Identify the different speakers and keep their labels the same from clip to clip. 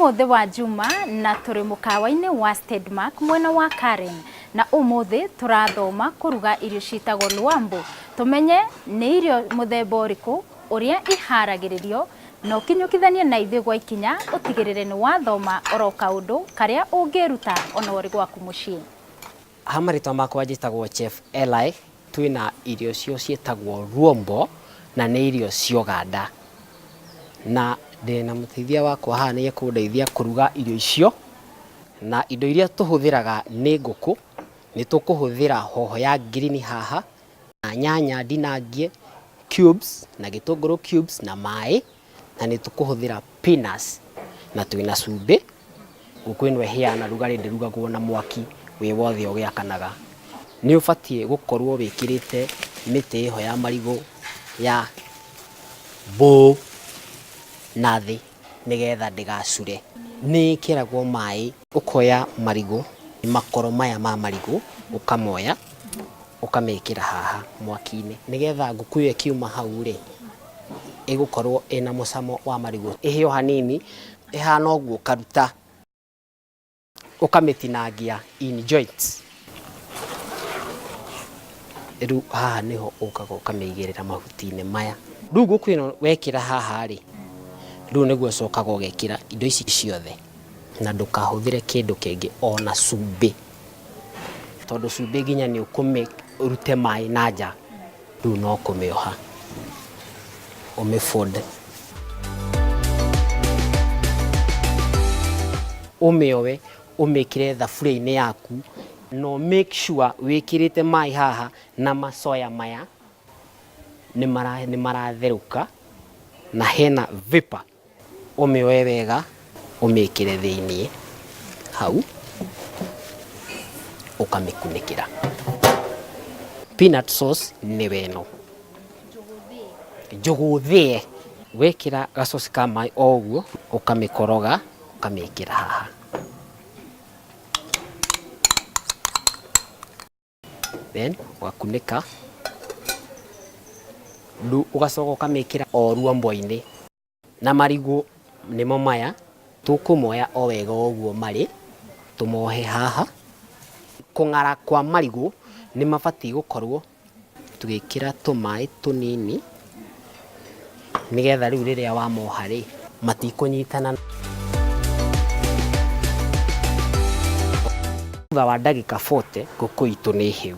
Speaker 1: Ũmũthĩ wa Juma na tũrĩ mũkawa-inĩ wa Stedmark mwena wa Karen na ũmũthĩ tũrathoma kũruga irio ciĩtagwo Luambo. Tũmenye nĩ irio mũthemba ũrĩkũ, ũrĩa iharagĩrĩrio na ũkinyũkithanie na ithuĩ gwa ikinya ũtigĩrĩre nĩ wathoma oro kaũndũ karĩa ũngĩruta ona ũrĩ gwaku mũciĩ.
Speaker 2: Ha marĩtwa makwa njĩtagwo Chef Eli, twĩna irio cio ciĩtagwo Luombo na nĩ irio cia Ũganda. Na ndĩna mũteithia wakwa haha nĩ ekũndeithia kũruga irio icio, na indo iria tũhũthĩraga nĩ ngũkũ, nĩ tũkũhũthĩra hoho ya ngirini haha, na nyanya ndinangie cubes, na gĩtũngũrũ cubes, na maĩ, na nĩ tũkũhũthĩra peanuts, na twĩna cumbĩ. Ngũkũ ĩno ĩhĩaga na rugarĩ ndĩrugagwo na mwaki wĩ wothe ũgĩakanaga. Nĩ ũbatiĩ gũkorwo wĩkĩrĩte mĩtĩ ĩho ya marigũ ya mbũũ na thĩ nĩgetha ndĩgacure. Nĩ ĩkĩragwo maĩ, ũkoya marigũ, makoro maya ma marigũ ũkamoya ũkamekĩra haha mwaki-inĩ nĩgetha ngũkũ ĩyo ĩkiuma hau rĩ, ĩgũkorwo ĩna mũcamo wa marigũ. Ĩhĩe o hanini ĩhana ũguo ũkaruta ũkamĩtinangia in joints. Rĩu haha nĩho ũkaga ũkamĩigĩrĩra mahuti-inĩ maya. Rĩu ngũkũ ĩno wekĩra haha rĩ, rĩu nĩguo ũcokaga ũgekĩra indo ici ciothe na ndũkahũthĩre kĩndũ kĩngĩ ona cumbĩ, tondũ cumbĩ nginya nĩ ũkũmĩrute maĩ na nja. Rĩu no kũmĩoha ũmĩ fold ũmĩoe ũmĩkĩre thaburia-inĩ yaku na ũ make sure wĩkĩrĩte maĩ haha na macoya maya nĩ maratherũka na hena vapor. Ũmĩoe wega ũmĩkĩre thĩiniĩ hau ũkamĩkunĩkĩra. Peanut sauce nĩyo ĩno. Njũgũ thĩe. Wekĩra gacoci ka maĩ o ũguo ũkamĩkoroga ũkamĩkĩra haha. Then ũgakunĩka, rĩu ũgacoka ũkamĩkĩra o ruombo-inĩ. Na marigũ nĩmo maya, tũkũmoya o wega o ũguo marĩ, tũmohe haha. Kũng'ara kwa marigũ nĩ mabatiĩ gũkorwo tũgĩkĩra tũmaĩ tũnini, nĩgetha rĩu rĩrĩa wamoha rĩ, matikũnyitana. Thutha wa ndagĩka 40 ngũkũ itũ nĩ hĩu.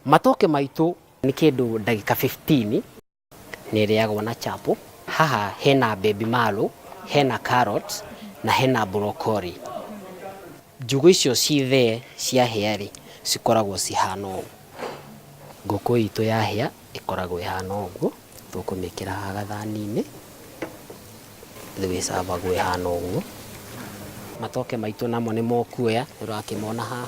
Speaker 2: Matoke maitũ nĩ kĩndũ ndagĩka 15 nĩ ĩrĩagwo na chapo. Haha hena baby marrow, hena carrot na hena broccoli. Njũgũ icio ci thee ciahĩa rĩ, cikoragwo cihana ũũ. Ngũkũ itũ yahĩa ĩkoragwo ĩhana ũguo, tũkũmĩkĩra haha gathani-inĩ, rĩu ĩcabagwo ĩhana ũguo. Matoke maitũ namo nĩmo ũkuoya, nĩ ũrakĩmona haha,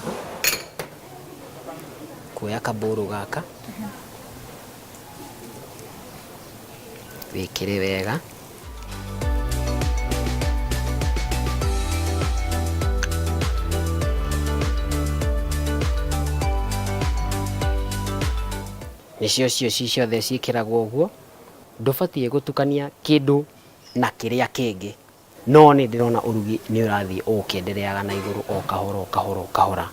Speaker 2: kuoya kabũrũ gaka, wĩkĩre wega. Nĩcio cio ci ciothe ciĩkĩragwo ũguo, ndũbatiĩ gũtukania kĩndũ na kĩrĩa kĩngĩ. No nĩ ndĩrona ũrugi nĩ ũrathiĩ ũkĩendereaga na igũrũ o kahora o kahora o kahora.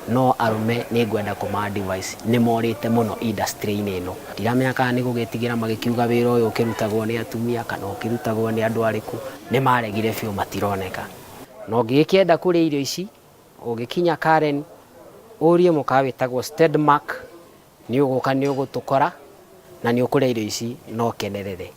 Speaker 2: No arũme nĩ ngwenda kũma advice nĩ morĩte mũno industry -inĩ ĩno. Ndiramenya kana nĩ gũgĩtigĩra magĩkiuga wĩra ũyũ ũkĩrutagwo nĩ atumia kana ũkĩrutagwo nĩ andũ arĩkũ. Nĩ maregire biũ matironeka. Na ũngĩgĩkĩenda kũrĩa irio ici, ũngĩkinya Karen, ũrie mũkawa wĩtagwo Stedmark, nĩ ũgũka nĩ ũgũtũkora na nĩ ũkũrĩa irio ici na ũkenerere.